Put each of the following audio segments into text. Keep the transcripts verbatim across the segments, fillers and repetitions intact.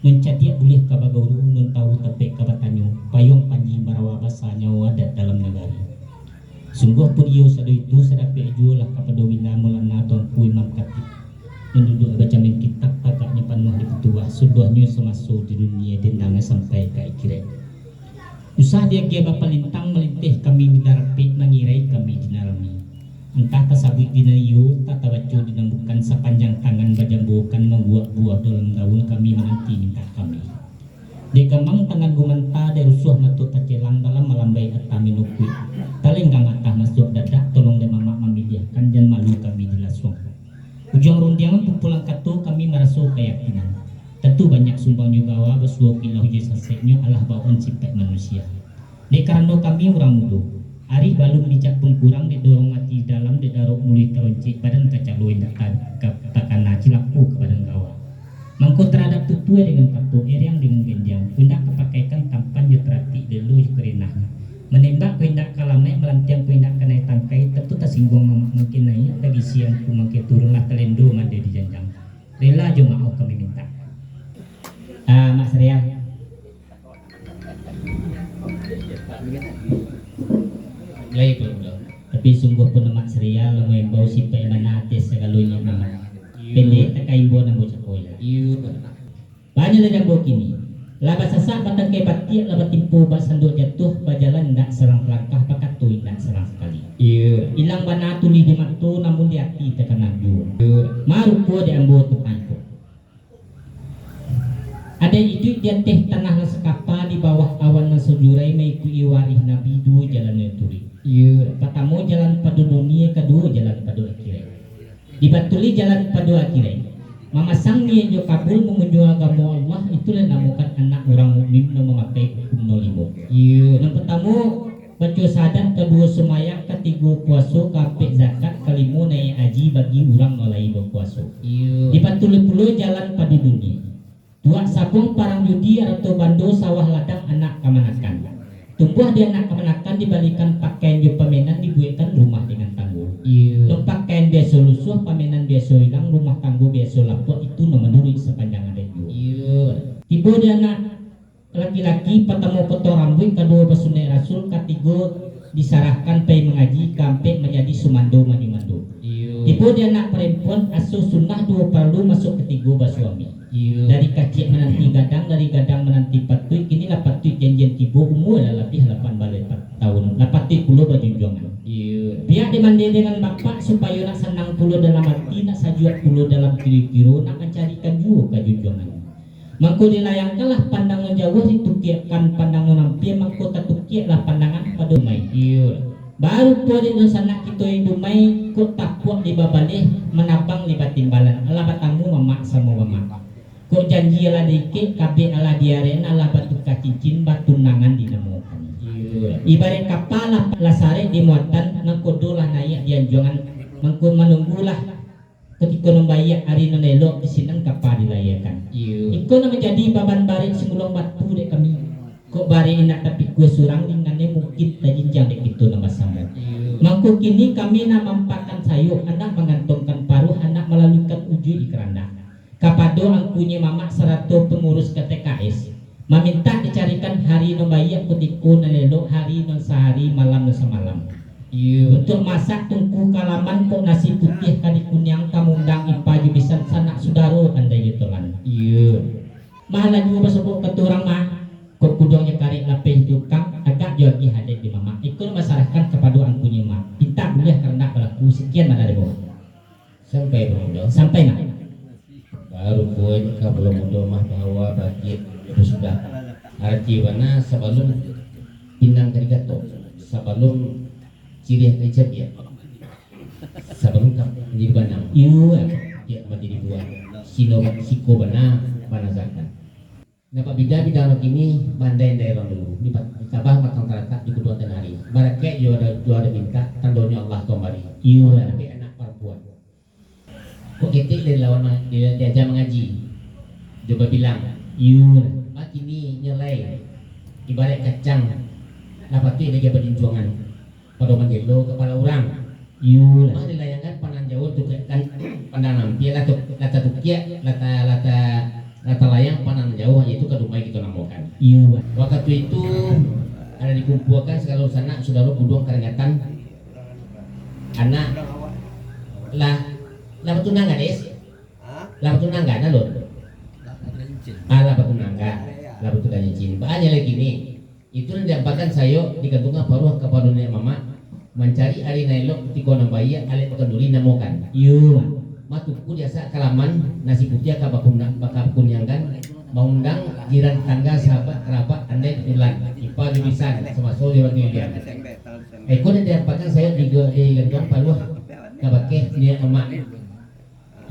Mancadiak buliah ka baguru, nan tahu tampek ka batanyo, payuang panji marawa basa nyawa adat dalam nagari. Sungguah pun iyo sado itu, sadapek juo lah kapado wila Maulana Tuanku Imam Khatib, nan duduak bajamin kitab, tagaknyo panuah di pituah, suduahnyo samaso di dunia, dendang sampai ka akhirat. Usah diagiah bapalintang, malinteh kami di nan rapek, mangirai kami di nan rami. Antah tasabuik di nan iyo, antah tabaco di nan bukan, sapanjang tangan bajambokan, mambuak buah dalam daun, kami mananti mintak kami. Dek gamang tangan gumanta, dek rusuah mato tacelang, dalam malambai atah minukuik, talenggang atah masuak dadak, tolong dek mamak mamiliahkan, jan malu kami dilasuang. Ujuang rundiang pumpulan kato, kami maraso kayakinan. Tantu banyak sumbangnyo gawa, basuo kilau jo saseknyo, alah bawaan sipaik manusia. Dek karano kami urang mudo, arih balun, bijak pun kurang, dek dorong ati dalam, dek darok muluik taroncek, badan kacalo indak ta-, ka-, takana, cilako ka badan gawa. Mangko taradok tutua dengan kato, eriang dengan gendiang, kok indak kapakaikan tampan jo taratik, lelo jo karenahnyo. Manembak kok indak ka lamaik, malantiang kok indak kanai tangkai, tantu tasingguang mamak mangkin naiak, tagisi angku mangkin turun, lah talendo mande di janjang. Rela jo maoh kami mintak. Ah, Mak Sriah. Lai, Tuan Mudo. Tapi sungguah pun Mak Sriah lah maimbau sipaik bana ateh sagalonyo, Mamak. Iyo. Pendek takah imbau nan bocah koyak. Iyo, Tuan. Banyak lah jambo kini. Lah basasak batangkai batiak, lah batimpo basanduak jatuah, bajalan indak sarang salangkah, bakato indak sarang sakali. Iyo. Ilang bana tulih di mato, namun di ati takana juo. Iyo. Marupo di ambo tantang iko. Adaik iduik di ateh tanah nan sakapa, di bawah awan nan sajurai, maikuik-i warih Nabi, duo jalan nan dituruik. Iyo. Partamo, jalan pado dunia, kaduo, jalan pado akhirat. Dibatuli jalan pado akhirat. Mamasang niaik jo kabul, mangunjuang agamo Allah, itulah namokan anak urang mukmin nan mamakai hukum nan limo. Iyo. Nan partamo, baco sahadat, kaduo sumbayang, katigo puaso, kaampek zakat, kalimo naiak haji bagi urang nan lai bapuaso. Iyo. Dipatulih pulo jalan pado dunia. Tuak sabuang parang judi, arato bando sawah ladang anak kamanakan. Tumbuah di anak kamanakan, dibalikan pakaian jo pamenan, dibuekkan rumah dengan tanggo. Iyo. Nan pakaian biaso lusuah, pamenan biaso ilang, rumah tanggo biaso lapuak, itu nan manuruik sapanjang adaik juo. Iyo. Tibo di anak laki-laki, partamo potong rambuik, kaduo basunaik rasul, katigo disarahkan pai mangaji, kaampek manjadi sumando manyumando. Iyo. Tibo di anak parampuan, asuh sunnah duo paralu, masuak katigo basuami. Iyo. Dari kaciak mananti gadang, dari gadang mananti patuik, kini lah patuik janjian tibo, umua lah labiah lapan baleh pa-, tahun, lah patuik pulo bajunjuangan. Iyo. Pihak dimande dengan bapak, supayo nak sanang pulo dalam ati, nak sajuak pulo dalam kiro-kiro, nak mancarikan juo kajunjuangan. Mangko dilayangkanlah pandang nan jauah, ditukiakkan pandang nan ampia, mangko tatukiaklah pandangan pado Dumai. Iyo. Baru pulo dek dunsanak kito nan Dumai, kok tapuak di babaleh, manabang di batimbalan, alah batamu mamak samo mamak. Kok janji alah diikek, kabek alah diarek, alah batuka cincin, batunangan dinamokan. Iyo. Ibaraik kapa lah, lah sarek di muatan, nangkodo lah naiak di anjuangan, mangko manunggulah Kutiko nan baiak ari nan elok, di sinan kapa dilayiakan. Iyo. Iko nan manjadi baban barek simulong batu dek kami. Kok barek indak tapikua surang, dingannyo mungkin tajinjang dek kito nan basamo. Iyo. Mangko kini kami nak maampakan sayok, nak mangantongkan paruah, nak malaluikan ujuik di karandak. Kapado angkunyo mamak sarato pangurus K T K S. Mamintak dicarikan hari nan baiak, kutiko nan elok, hari nan sahari, malam nan samalam. Iyo. Untuak masak tungku ka laman, kok nasi putiah ka dikuniang, ka maundang ipa jo bisan, sanak sudaro andai jo tulan. Iyo. Mah lah juo basobok ka turang mah, kok kuduang jo karek lapeh di ukang, agak jo agiah adaik di mamak. Iko nan basarahkan kapado angkunyo mamak. Pintak buliah karandak balaku, sakian mah dari bawah. Sampai Pulo Mudo. Sampai, Mak. Baru buek ka Pulo Mudo mah bahwa bagian itu sudah. Arati bana sabalum pinang ka digatok, sabalum ciriah ka dicabiak, sabalum ka manjadi banang. Iyo. Diak manjadi buah. Sino, siko bana, bana zakat. Ndak babida bidang nan kini, bandai ndai urang dulu. Di pat-, ditabah batang talatak, dikuduang tangah ari. Barakaik juo ado, juo ado mintak, tandonyo Allah ka mambari. Iyo. Tapi anak parampuan. Kok ketek dari lawan ma-, di-, diaja mangaji. Jo babilang. Iyo. Mah kini nyo lai. Ibaraik kacang. Lah patuik diaja bajunjuangan. Pado manjelo kapalo urang. Iyo lah. Mah dilayangkan pandang jauah, tukiakkan pandang ampia, lah tu-, lah tatukiak, lah ta-, lah ta-, lah talayang pandang jauah. Itu, alah dikumpuakan sagalo sanak sudaro buduang karingatan. Anak lah, lah batunang gadis? Lah batunang gadis, Lun? Ah, lah batunang gadis. Lah batunang cincin. Banyak lagi ni. Itu nan diampakan sayo digantungan paruah kapado niniak mamak, mancari ari nan elok, tiko nan baiak, alek bakanduri namokan. Iyo. Matuku diasak ka laman, nasi putiah ka bakuna-, bakakuniangkan, maundang jiran tangga, sahabat karabat, andai tutulan, ipa jo bisan, samaso jo bagiliang. Iko nan diampakan sayo digo-, digantungan paruah kabakeh niniak mamak.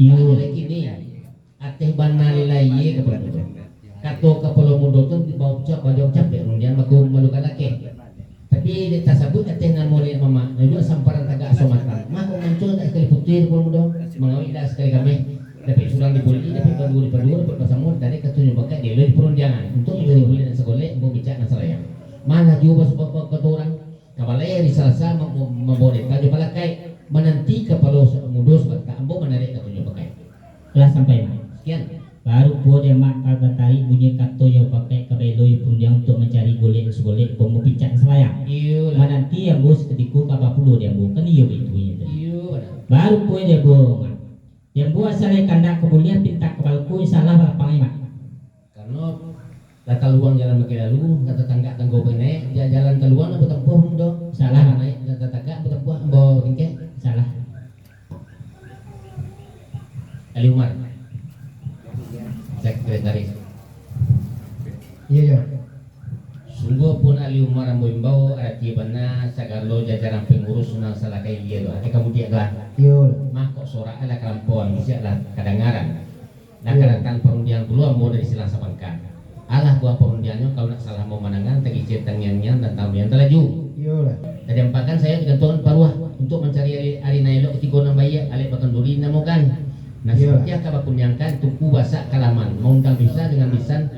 Iyo. Lagi ni, ateh bana lai kato mudo. Kato kapalo mudo tu baucap, baucap capek rundiang baku malukan lakeh. Tapi dek tasabuik ateh namo niniak mamak, nan juo samparan tagak aso matang. Mako muncul tak sakali putuih kapalo mudo, mangawik tak sakali kameh. Dapek surang dibulek, dapek baduo dipaduo, dapek basamo ditarik, katonyo bakaik dieloi di parundiangan. Untuak mancari bulek nan sagolek, ambo bicak nan salayang. Malah juo basuo kato urang. Kabalai ari Salasa mam-, mambaok leta jo palakaik, mananti kapalo sa-, mudo sabanta, ambo manarek katonyo pakai. Lah sampai, Mak. Sekian. Baru pulo dek Mak ka batarik bunyi katonyo pakai ka baeloi parundiangan untuak mancari golek sagolek, ambo picak salayang. Iyolah. Mananti ambo sakutiko ka bapulo dek ambo, kan iyo baitu bunyi tadi. Iyo, bana. Baru pulo dek ambo, Mak. Dek ambo asa lai kandak ka buliah, pintak ka balko, insya Allah balapang, Mak. Karano lah taluang jalan bakeh lalu, lah tatanggak tanggo bakeh naiak, ja-, jalan taluang lah batampuah ambo. Salah. Naiak lah tatagak batampuah ambo tingkek. Salah. Ali Umar. Sekretaris. Iyo, iyo. Sungguahpun Ali Umar ambo imbau, arati bana sagalo jajaran pangurus nan salakai ilia tu. Ado kamudiak tu lah. Iyo. Mangkok sorak lah kalampuan, bisiak lah kadangaran. Lah ka datang parundiangan pulo ambo dari silang sapangka. Alah buah parundiangannyo, kalau ndak salah ambo mandanga, tagicek tangiang-ngiang tantang rundiang talaju. Iyolah. Tadi ampakan sayo digantuangan paruah untuak mancari ari, ari nan elok, tiko nan baiak, alek bakanduri namokan. Nasi putiah ka bakuniangkan, tungku basak ka laman, maundang bisa dengan bisan,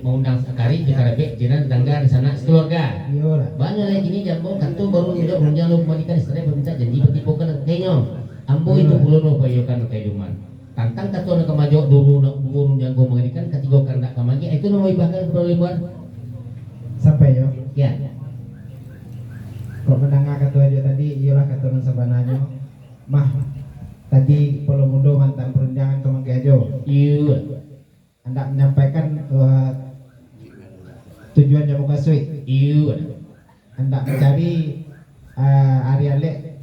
maundang karabat jo karabek, jiran, tatangga, sanak, sakaluarga. Iyolah. Banyak lai kini di ambo, kato baru nyo rundiang lo kumbalikan, istirahat bamintak janji batibokan kainyo. Ambo itu pulo no payokan ka iluman. Tantang kato nan ka majawab dulu, nak dulu nunggu mangalikan, katigo kandak ka magiah, itu nan maibahkan kapado limbuan. Sampai yo. Ya. Kok mandanga kato ajo tadi, iyolah kato nan sabananyo. Mah, tadi polo mudo mantang parundiangan ka magiah ajo. Iyo. Andak manyampaikan, eh, tujuan jo mukasuik. Iyo. Andak mancari, ah, ari alek,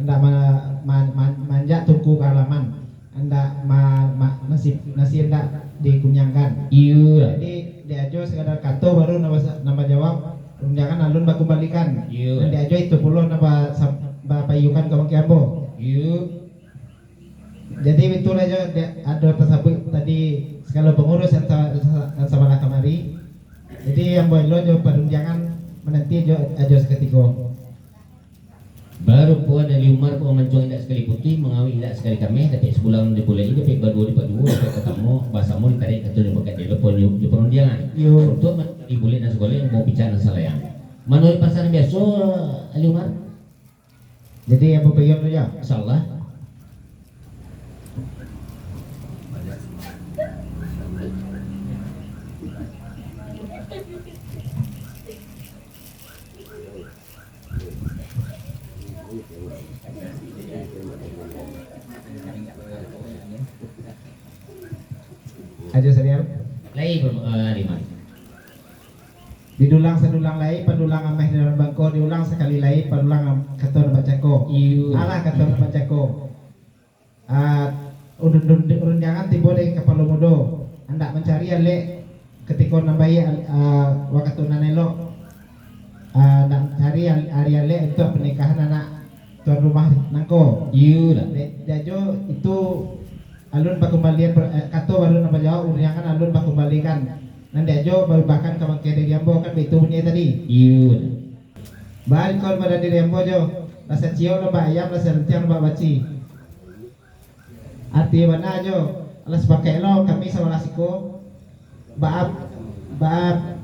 andak ma-, ma-, ma-, manjak tungku ka halaman, andak ma-, ma-, nasi, nasi andak dikuniangkan. Iyo. Jadi, dek ajo sakadar kato baru nan basa-, nan bajawab, jangan alun bakumbalikan. Iyo. Nan dek ajo itu pulo nan ba-, sa-, bapaiyokan ka bangkeh ambo. Iyo. Jadi, itulah jo, dek, ado tasabuik tadi sagalo pangurus nan sa-, sa-, nan sabalah kamari. Jadi, ambo elo jo parundiangan mananti jo ajo sakutiko. Baru pulo dari Umar ko mancuang indak sakali putuih, mangawik indak sakali kameh, dapek sabulang dibulek, dapek baduo dipaduo, dapek batamo, basamo ditarik, kato jo bakat dielo, pulo jo parundiangan. Iyo. Untuak mancari bulek nan sagolek, ambo picak nan salayang. Manuruik pasan biaso, Ali Umar? Jadi, ambo paiyoan dulu, yo. Insyaallah. Ajo Sarial. Lai, eh, Liman. Didulang sadulang lai, padulang ameh dalam bangko, diulang sakali lai, padulang am-, kato nan bacako. Iyo. Alah kato nan bacako. Ah, urun-, urun-, rundiangan tibo dari kapalo mudo, andak mancari alek katiko nan baiak, ah, wakatu nan elok. Ah, andak mancari al-, ari alek untuak panikahan anak tuan rumah nangko. Iyo lah. Dek, dek ajo itu alun bakumbalian ber-, eh, kato baru nan bajawab, urundiangan alun bakumbalikan. Nan dek ajo baubahkan ka bangkeh dek ambo, kan baitu bunyi tadi. Iyo. Baa kau badan diri ambo jo, lah saciok lo bak ayam, lah sarantiang lo bak baci. Arti bana jo, lah sapakaik lo kami sabalah siko. Baa, baa,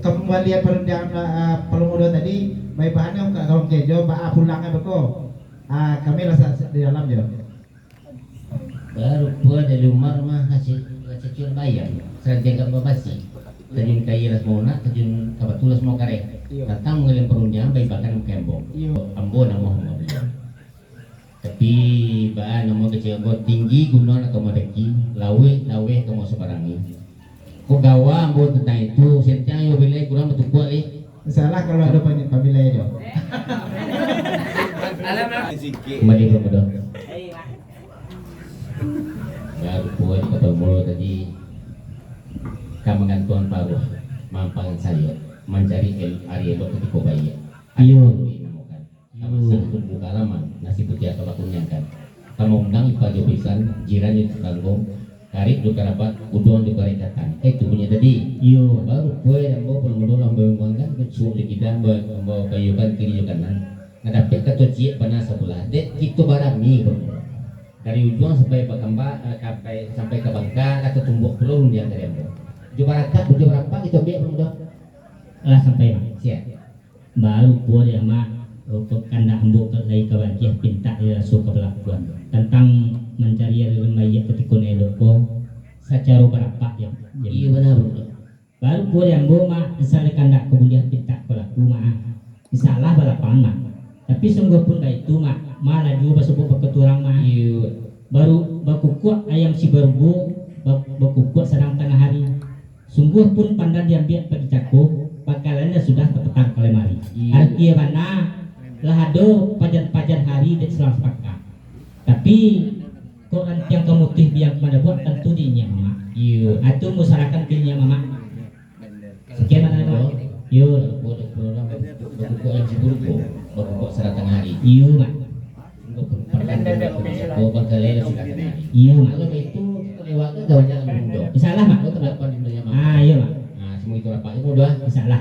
kami malihat parundiangan, ah, palo mudo tadi, baibahan ka bangkeh jo, baa pulang beko. Ah, kami lah sa-, sa-, di dalam jo. Baru pulo dari Umar mah, kasi, kasi cium bayam, sarantiang ka babasi. Tajun ka aia lah samua lunak, tajun ka batu lah samua kareh. Iyo. Tantang manggaleh parundiangan, baibakan ka ambo. Iyo. Ambo namo ambo. Tapi, baa namo kecek ko, tinggi gunuang nak ka mandaki, lauik laweh ka masabarangi. Ko gawa ambo tantang itu, santiang iyo bilai kurang batukuak lih. Insyaallah kalau ado pami-, pamilai jo. Kumbali ka mudo. Baru puai kapalo mulo tadi, ka magantuang paruah, maampangan sayok, mancari el-, ari elok katiko baiak. Iyo. Ado namokan. Ka masak tumbuah ka alaman, nasi putiah ka bakunyangkan. Ka maundang ipa jo bisan, jiran jo tatanggo, karib jo karabat, uduang jo karekatan. Eh, itu bunyi tadi. Iyo. Baru puai ambo pun mudo lah ambo manggan, suok jo kida, ambo, ambo bayukan kiri jo kanan. Nah, dapek kato ciek bana sabulah. Dek kito barami pun. Dari ujuang sampai bakamba, eh, sampai, sampai ka bangka, lah tatumbuak pulo rundiang dari ambo. Jo barakat, jo barapa kito ambiak pun mudo. Lah sampai, Mak. Siap. Baru pulo dek Amak, rokok kandak ambo ka, lai ka bagiah pintak di raso ka balakuan. Tantang mancari ari lembaia katiko nan elok ko, sacaro barapak, yo. Iyo, bana, Bro. Baru pulo dek ambo, Mak, misal kandak ka buliah pintak balaku, Mak. Insyaallah balapan, Mak. Tapi sungguah pun baitu, Mak. Malah juo basobok bakaturang, Mak. Iyo. Baru bakukuak ayam si barugo, ba-, bakukuak sadang tangah hari. Sungguah pun pandan diambiak pagi cako, pakalannyo sudah tapatang ka lamari. Iyo. Arti bana, lah ado pajan-pajan hari dek salang sapaka. Tapi, kok rantiang ka mutuih biang ka manabuak, tantu di inyiak mamak. Iyo. Ah, tu musarakan ka inyiak mamak. Sakian bana, Mak. Yo. Bakukuak yang sibuk ko, bakukuak sadang tangah hari. Iyo, Mak. Iyo, Mak. Insyaallah, Mak. Insyaallah.